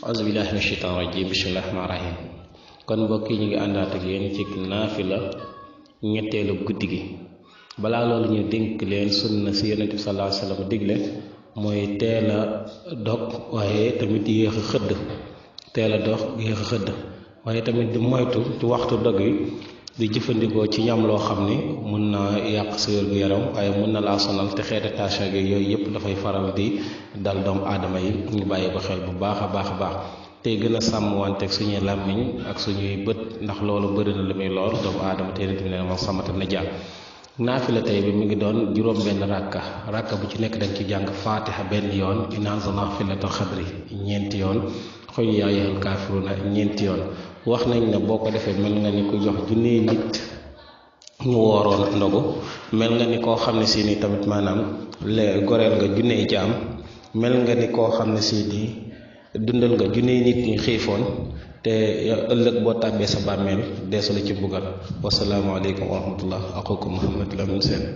auzu billahi mina shaytaani rajim bismillahi rahmaani rahim kon mbokk yi ñu ngi àndaat ak yéen ci naafila ñetteelu guddi gi. balaa loolu ñu dénk leen sunna si yonent bi sallallahu alayhi wa sallam digle mooy teel a dog waaye tamit yéex a xëdd teel a dog yéex a xëdd waaye tamit di moytu ci waxtu dog yi di jëfandikoo ci ñam loo xam ni mun na yàq sa wér gu yaram waaye mun na laa sonal te xeeti tension gi yooyu yëpp dafay faral di dal doomu aadama yi ñu bàyyi ko xel bu baax a baax tey gën a sàmm wanteeg suñuy làmmiñ ak suñuy bët ndax loolu bëri na lu muy lool doomu aadama te yonent bi ne moom samata na jàll. naafila tey bi mi ngi doon juróom benn rakka bu ci nekk dañ ci jàng faatiha benn yoon inna anzalnaahu fi laylatil qadri ñeenti yoon qul yaa ayyuhal kaafiruuna ñeenti yoon. wax nañ ne boo ko defee mel nga ni ku jox junniy nit ñu wooroon ndogu mel nga ni koo xam ne si ni tamit maanaam goreel nga junney jaam mel nga ni koo xam ne si ni dundal nga junniy nit ñi xiifoon te ëllëg boo tàbbee sa bàmmeel deesu la ci mbugal. Wassalaamu aleykum wa rahmatullah. Aqukum Muhammad Lamine Sène.